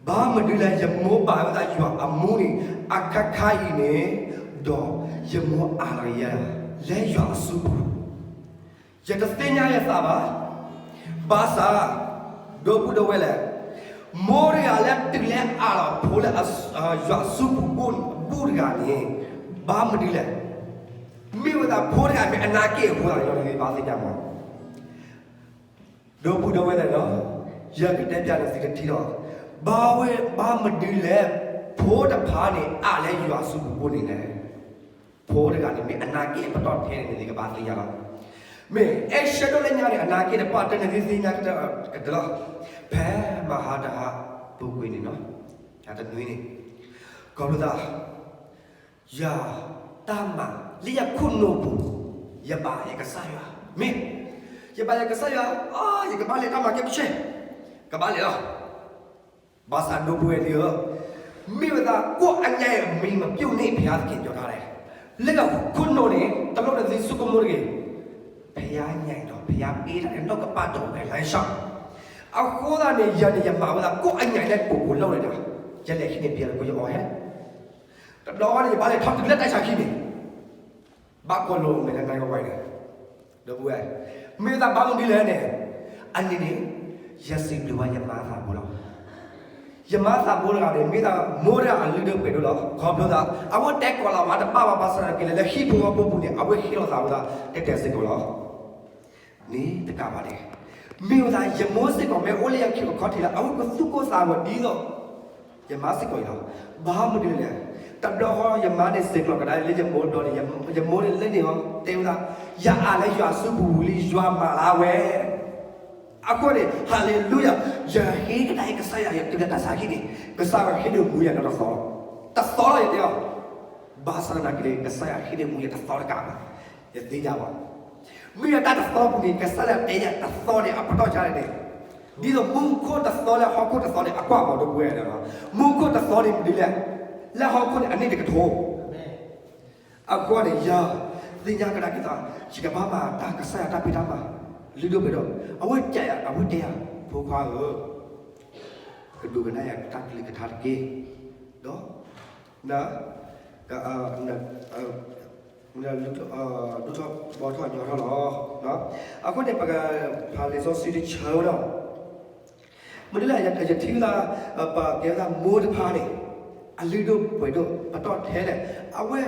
ဘၣ်မနုၤလဲၣ် ယမိၢ်ဘၣ်ဝဲဒၣ်ယွၤအမူန့ၣ် အခါခါအံၤန့ၣ်, ဒီးယမိၢ်အးလီၤယၤ လၢယွၤအစုပူၤ, ယတသ့ၣ်ညါယသးဘၣ်. ဘၣ်ဆၣ် ဒီပုၢ်ဒီဝဲၢ်လဲၣ်, မိၢ်တဂၤလၢတုၤလၢအးလီၤဖိလၢယွၤအစုပူၤအဘူၣ်တဂၤန့ၣ်, ဘၣ်မနုၤလဲၣ်, မ့ၢ်ဝဲဒၣ်ဖိတဂၤမ့ၢ်အနၢ်က့ၣ်အဃိသတးန့ၣ် ဘၣ်သ့ၣ်ညါမး ဒီပုၢ်ဒီဝဲၢ်သ့ၣ်ဧၢ, ယကတဲပျးန့ၣ်သုတထံၣ်လီၤ. ဘၣ်ဝဲဘၣ်မနုၤလဲၣ်, ဖိတဖၣ်န့ၣ် အးလၢယွၤစုပူၤအဃိန့ၣ်လဲၣ်. ဖိတဂၤန့ၣ် မ့ၢ်အနၢ်က့ၣ်အပတီၢ်ထဲန့ၣ် သုကဘၣ်သ့ၣ်ညါလီၤ. မ့ၢ်အဲၣ်ဆၢဒိၣ်လၢညါန့ၣ် အနၢ်က့ၣ်တပတီၢ်ထဲန့ၣ် သုသ့ၣ်ညါကတၢၢ်လီၤ. ဖဲမဟါတဟါ ပူၤကွံာ်န့ၣ်လီၤ, တနွံန့ၣ်, ခီဖျိသး ယတၢ်မၤလၢယခိၣ်နူာ်ပူၤ, ယဘၣ်ယကစၢ်ယွၤ, မ့ၢ်, ယဘၣ်ယကစၢ်ယွၤ, ယကဘၣ်လဲၤတၢ်မၤကဲဘျုးဆဲး, ကဘၣ်လဲၤလီၤ. ဘၣ်ဆၣ်ဒီပုၢ်ဝဲၢ်သ့ၣ်ဧၢ, မ့ၢ်ဝဲဒၣ် ကိုယ့်အငိုက်အမီးမပြုတ်န့ၢ်ဘုရားသခင် ပြောထားတယ်. လၢယခိၣ်နူာ်န့ၣ် တလိၣ်န့ၣ်သုဆိကမိၣ်တဂ့ၤ, ဘုရားအငိုက်တော်, ဘုရားပေးထားတဲ့ နှုတ်ကပတ်တော်ကို လိုက်လျှောက်. အဃိသတးန့ၣ် ယၤန့ၣ် ယမၤဝဲဒၣ် ကိုယ့်အငိုက်နဲ့ကိုယ် ကိုယ်လုပ်နေတာ, ယလဲၤဟံးန့ၢ်ဘုရားကို ယအီၣ်ဟဲ တဘျီဃီန့ၣ် ယဘၣ်လဲၤထီၣ်တုၤလၢတၢ်ဆါဟံၣ်န့ၣ်, ဘၣ်ကွၢ်လိာ်မဲာ်လၢနၢ်ဂီၤဝဲန့ၣ်, ဒီပုၢ်ဝဲၢ်, မ့ၢ်သးဘၣ်မနုၤလဲၣ်န့ၣ်, အနံၤန့ၣ်, ယစံးဘျုးဘၣ်ယမါသးဘိလီၤ. ယမါသးဘိတဂၤန့ၣ် မ့ၢ်သးမိၢ်တဂၤအလုၢ်ဒိၣ်ပှ့ၤဒိၣ်လီၤ. ခီဖျိသး အဝဲတဲကိးလီၤမးတဘၣ်ဘၣ် ဘၣ်ဆၣ်သနာ်က့လဲၣ် လၢဟံၣ်ဖိဃီဖိပူၤန့ၣ် အဝဲဟ့ၣ်လီၤသးဝဲဒၣ် တဲတဲစ့ၢ်ကီးလီၤ. န့ၣ်တကးဘၣ်န့ၣ်, မ့ၢ်ဝဲဒၣ်ယမိၢ်စ့ၢ်ကီး မ့ၢ်အိၣ်လၢယခံခီထံးလၢ အဝဲကသူၣ်ကိၢ်သးဂီၤဒ်သိး ယမါစ့ၢ်ကီးအံၤလီၤ. ဘၣ်မနုၤလဲၣ်, တဘျီဃီ ယမါန့ၣ်စံးကျိးကဒါလၢယမိၢ်ဒီးန့ၣ်, ယမိၢ်န့ၣ်လၢန့ၣ်အီၤ တဲဝဲဒၣ်, ယအးလၢယွၤစုပူၤဝံၤလံ ယွၤမၤလၢဝဲ. အဃိန့ၣ် ဟၤလ့လူယၤ, ယဟ့ၣ်ကဒါအံၤကစၢ်ယွၤ ယတုၤလၢတၢ်ဆါဟံၣ်န့ၣ်, ကစၢ်ယွၤဟ့ၣ်န့ၢ်မူယၤတသီ, တသီလီၤယတဲအီၤ, ဘၣ်ဆၣ်သနာ်က့န့ၣ် ကစၢ်ယွၤဟ့ၣ်န့ၢ်မူယၤတသီတကးဘၣ်, ယသ့ၣ်ညါဘၣ်. မ့ၢ်ယတၢ်တသီပူၤန့ၣ် ကစၢ်ယွၤတဲယၤတသီန့ၣ် အပတီၢ်ဆါန့ၣ်, ဒ်သိးမူခိၣ်တသီလၢဟီၣ်ခိၣ်တသီန့ၣ် အကွၢ်မးဒီပုၢ်ဝဲၢ်, မူခိၣ်တသီန့ၣ်မနုၤလဲၣ်, လၢဟီၣ်ခိၣ်န့ၣ် အနံၣ်တကထိ အဃိန့ၣ် ယၤသ့ၣ်ညါကဒါက့ၤသး, ယကဘၣ်မၤတၢ်ကစၢ်ယွၤတၢ်ဖံးတၢ်မၤ, လုၢ်ဒိၣ်ပှ့ၤဒိၣ်, အဝဲတဲယၤ, အဝဲတဲယၤ, ဖိခွါဧၢ, ကဒိကနၣ်ယၤတၢ်ကလုၢ်ကထါတက့ၢ်, ဒီး န ဒိၣ်ထီၣ်ဘီထီၣ်ညီထီၣ်လီၤ. အဃိန့ၣ် ပကဖးလံာ်စီဆှံတဆၢဝဲဒၣ်, မနုၤလဲၣ် ယထံၣ်ဝဲဒၣ် ပကဲဝဲဒၣ်မိၢ်တဖၣ်န့ၣ် အလုၢ်ဒိၣ်ပှ့ၤဒိၣ်ပတီၢ်ထဲလဲၣ်, အဝဲ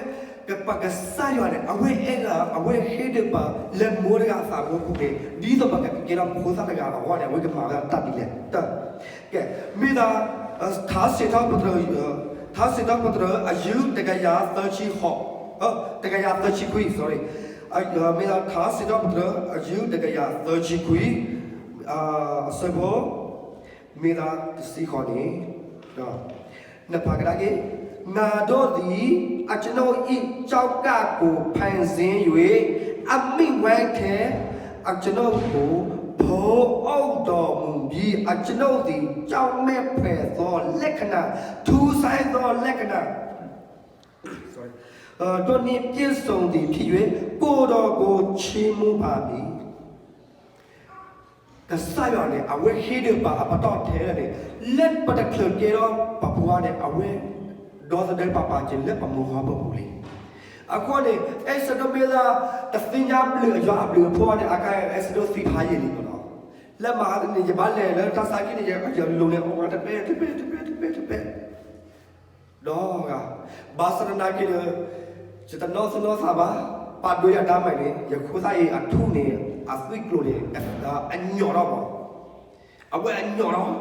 ပကစၢ်ယွၤန့ၣ် အဝဲအဲၣ်ဒိး အဝဲဟ့ၣ်ဒုးပှၤလၢမိၢ်တဂၤအသးဝဲပူၤန့ၣ် ဒ်သိးပကကဲထီၣ်ဖိသၣ်တဂၤအဂီၢ်န့ၣ် အဝဲကမၤဝဲဒၣ်တၢ်ဒ်လဲၣ်. ကဲ မ့ၢ်ဒၣ် ထါစံးထီၣ်ပတြၢၤ ထါစံးထီၣ်ပတြၢၤ အယုၢ်တကယၤသၢဆံဃိး, တကယၤသၢဆံခွံ sorry, မ့ၢ်ဒၣ်ထါစံးထီၣ်ပတြၢၤ အယုၢ်တကယၤသၢဆံခွံ အဆၢဖိ မ့ၢ်ဒၣ်တဆံဃိးန့ၣ် နဖးကဒါက့ၤ, ငါတို့သည် အကျွန်ုပ်၏ ကျောက်ကပ်ကို ဖန်ဆင်း၍ အမှီဝဲထဲ အကျွန်ုပ်ကို ဖုံးအုပ်တော်မူပြီး အကျွန်ုပ်သည်ကြောက်မက်ဖွယ်သောလက္ခဏာ ထူးဆန်းသောလက္ခဏာတို့နှင့်ပြည့်စုံသည်ဖြစ်၍ ကိုယ်တော်ကိုချီးမွမ်းပါမည်. ကစၢ်ယွၤန့ၣ် အဝဲဟ့ၣ်ဒုးပှၤအပတီၢ်ထဲလဲၣ်န့ၣ် လၢပတချုးကဲထီၣ်ပှၤဖိခွါန့ၣ် အဝဲ ဒီသဒၢပှၤပာ်စၢၤလၢပမိၢ်ဟီၣ်ခိၣ်ပူၤလံ. အဃိန့ၣ် အဲၣ်စဒိၣ်မ့ၢ်လၢ တသ့ၣ်ညါဘျုးယွၤအဘျုးအဖှိၣ်န့ၣ် အကဲအဲၣ်စဒိၣ်သံဖးယံာ်လံမ့ၢ်နီၤ. လၢမဟါန့ၣ် ယဘၣ်လဲၤလၢတၢ်ဆါဟံၣ်န့ၣ် ယလိၤန့ၣ် အိၣ်ဝဲတပဲတပဲတပဲတပဲတပဲ ဒီးဂၤ, ဘၣ်ဆၣ်သနာ်က့ဒီး ယတနီၣ်သူၣ်နီၣ်သးဘၣ်, ပာ်ဒိယၤတၢ်မၤန့ၣ် ယခိၣ်သၣ်အံၤအထူၣ်န့ၣ် အသွံၣ်ကျိၤန့ၣ် အညီၣ်ထီၣ်မး, အဝဲအညီၣ်ထီၣ်,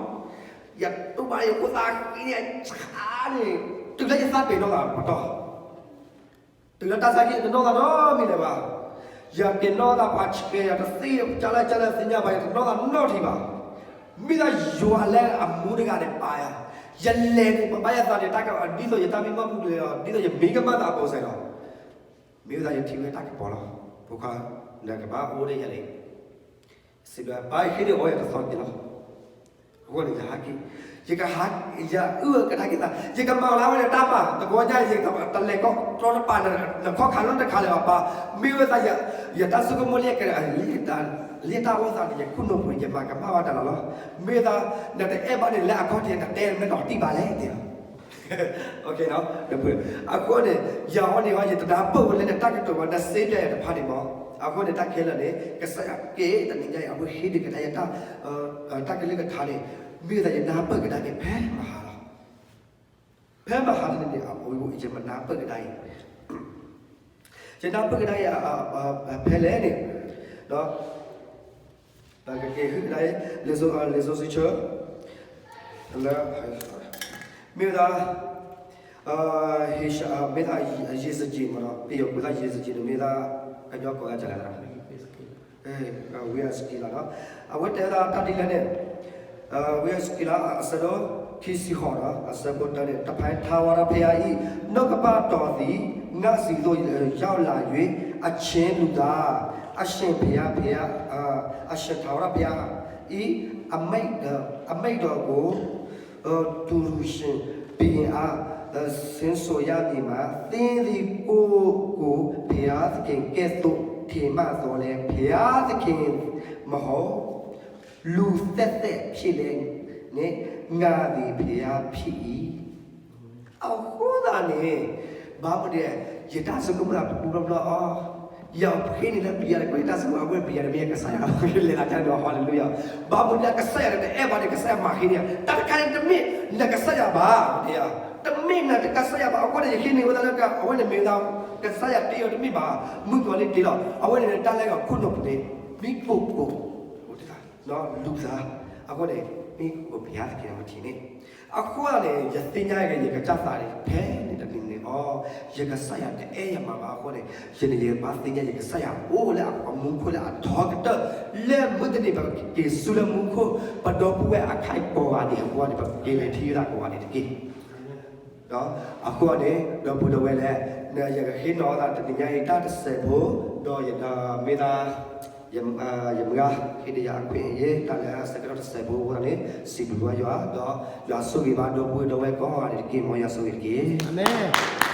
ယတူၢ်ဘၣ်ယခိၣ်သၣ်အဃံန့ၣ် ဆါန့ၣ် တုၤလၢယသးပ့ၤနီၣ်သးပတီၢ် တုၤလၢတၢ်ဆါဟံၣ်န့ၣ် တနီၣ်သးနီတမံၤလၢၤဘၣ်. ယပ့ၤနီၣ်သးပှၤဆှဲယၤတသ့ ကၢ်လၢ်ကၢ်လၢ်သ့ၣ်ညါဘၣ် ယတနီၣ်သးနီတထံၣ်ဘၣ်. မ့ၢ်ဒၣ်ယွၤလၢအမူတဂၤန့ၣ်ပာ်ယၤ, ယလဲၤန့ၣ် ပဘါယသးန့ၣ် တၢ်ကဒ်သိးယတၢ်မံမီၢ်ပူၤလၢၤလီၤ, ဒ်သိးယမ့ၢ်ကမၣ်သးအပိာ်စဲးလီၤ. မ့ၢ်ဝဲဒၣ်ယထံၣ်ဝဲတၢ်ကပီၤလီၤ. ဖိခွါ, နကဘၣ်အိၣ်ဒီးယၤန့ၣ် စံးဘၣ်ပၢ်ဟ့ၣ်ဒုးအီယၤတသီက့ၤလီၤ. အဃိန့ၣ် ယဟးက့ၤ, ယကဟး, ယအုၣ်ကဒါက့ၤသး, ယကမၤလၢဝဲန့ၣ်တၢ်မၤ, တဘျီညါယကတလဲၤကီၢ်တြီတပၤ, နခီၣ်ခးလီၤတခါလၢၤဘၣ်ပၢ်, မ့ၢ်ဝဲသး ယတၢ်ဆိကမိၣ်လၢယကဲအလံတၢ် လၢတၢ်အိၣ်သးန့ၣ် ယခိၣ်နူာ်ပူၤန့ၣ် ယမၤကမၣ်ဘၣ်တၢ်လီၤလီၤ. မ့ၢ်သး နတအဲၣ်ဘၣ်န့ၣ် လၢအခီၣ်ထံးနတဲမ့ၢ်ဒီးတံၢ်ဘၣ်လဲၣ်တဲလီၤ. အဃိန့ၣ် ယၤဟီန့ၣ်ဟီ ယတနၢ်ပၢၢ်ဝဲလၢနတၢ်ကတိၤဘၣ် နစ့ပျဲယၤတဖၣ်န့ၣ်မး. အဃိန့ၣ် တၢ်ခဲလၢာ်န့ၣ် ကစၢ်ယွၤကဲတနံၤညါအံၤ အဝဲဟ့ၣ်ဒုးကဒါယၤတၢ် တၢ်ကလုၢ်ကထါန့ၣ် မ့ၢ်သးယနၢ်ပၢၢ်ကဒါက့ၤဖဲမဟါလီၤ. ဖဲမဟါတနံၤန့ၣ် အဝဲယမနၢ်ပၢၢ်ကဒါအံၤ ယနၢ်ပၢၢ်ကဒါအံၤ ဖဲလဲၣ်န့ၣ် ဒီး ကက့ၤဟုၣ်ကဒါအံၤ လံာ်စီဆှံဆၢ လၢ မ့ၢ်ဝဲဒၣ် မ့ၢ်ဒၣ် ယ့စက့မ့ၢ်နီၤ ပယီၤကွဲးဒၣ်ယ့စက့န့ၣ် မ့ၢ်ဒၣ် ကညီကိးဒၣ်လဲၣ် ဝံအစက့လီၤ. အဝဲတဲဝဲဒၣ်တၢ်ဒ်လဲၣ်န့ၣ် ဝံအစက့လီၤ အဆၢဒိၣ်ခံဆံဃိးနီၤ အဆၢဖိတၢန့ၣ် တဖၣ် ထာဝရဘုရား၏ နှုတ်ကပတ်တော်သည် ငါ့ဆီသို့ ရောက်လာ၍ အချင်းလူသား အရှင်ဘုရား ဘုရား အရှင်ထာဝရဘုရား ၏ အမိန့် အမိန့်တော်ကို တူၢ်ရူရှင်ဘုရင်အား ဆင့်ဆိုရမည်မှာ သင်သည် ကိုယ့်ကိုယ် ဘုရားသခင်ကဲ့သို့ ထင်မှတ်သော်လည်း ဘုရားသခင်မဟုတ် လူသက်သက်ဖြစ်လျက်နှင့် ငါသည် ဘုရားဖြစ်၏. အဃိသတးန့ၣ် ဘၣ်မနုၤ ယတၢ်ဆိကမိၣ်သးပူၤဘျီဘျီအီၤ ယဃ့န့ၢ်လၢပျံၤယၤတကွံာ် တၢ်ဆိကမိၣ်အဝဲပျံၤယၤတမ့ၢ် ကစၢ်ယွၤ လဲၤလၢတၢ်ဒီး ဟါလ့လူယၤ ဘၣ်မနုၤ ကစၢ်ယွၤတအဲၣ်ဘၣ်န့ၣ် ကစၢ်ယွၤမၤဃ့န့ၢ်ယၤ တၢ်တခါန့ၣ်တမ့ၢ်နကစၢ်ယွၤဘၣ် တမ့ၢ်နကစၢ်ယွၤဘၣ် အဃိန့ၣ် ယဃ့န့ၢ်ဝဲဒၣ်လၢ အဝဲန့ၣ်မ့ၢ်ဝဲဒၣ် ကစၢ်ယွၤတ့အီၤတမ့ၢ်ဘၣ် မုၣ်ကီၤလံၢ်တ့လီၤ အဝဲန့ၣ်တၢ်လၢအခိၣ်နူာ်ပူၤန့ၣ် မံခိၣ်ကိး လူၤသး အဃိန့ၣ် မံခိၣ်ကိးဘုရားသခင်မထံးန့ၣ် အဃိန့ၣ် ယသ့ၣ်ညါက့ၤ ယကစၢ်သးန့ၣ် ဖဲန့ၣ်တနံၤန့ၣ်အီၤ ယကစၢ်ယွၤတအဲၣ်ယမၤဘၣ်အဃိန့ၣ် ယန့ၣ်ယဘၣ်သ့ၣ်ညါ ယကစၢ်ယွၤအိၣ်လၢအမူခိၣ်လၢအထီကတၢၢ် လၢမုၢ်တနံၤ ပကက့ၤဆူလၢမူခိၣ် ပဒီပုၢ်ဝဲၢ်အခဲကိးဂၤဒဲးအဂီၢ်န့ၣ် ပကက့ၤလဲၤထံၣ်ဝဲဒၣ်ကိးဂၤဒဲးတက့ၢ်. အဃိန့ၣ် ဒီပုၢ်ဒီဝဲၢ်လၢ ယကဟ့ၣ်နီၤသးတနံၤညါအံၤ တၢ်တစဲးဖိ ဒီးမ့ၢ်သး ယမုၢ်ဂၤ ဟ့ၣ်ဒၣ်ယၤအခွင့်အရေး တၢ်လၢအဆၢကတီၢ်တစဲးဖိအဃိန့ၣ် စံးဘျုးဘၣ်ယွၤ ဒီးယွၤဆိၣ်ဂ့ၤဘၣ်ဒီပုၢ်ဝဲၢ်ကိးဂၤဒဲးတက့ၢ် မ်ယွၤဆိၣ်ဂ့ၤတက့ၢ်. အၤမ့ၣ်.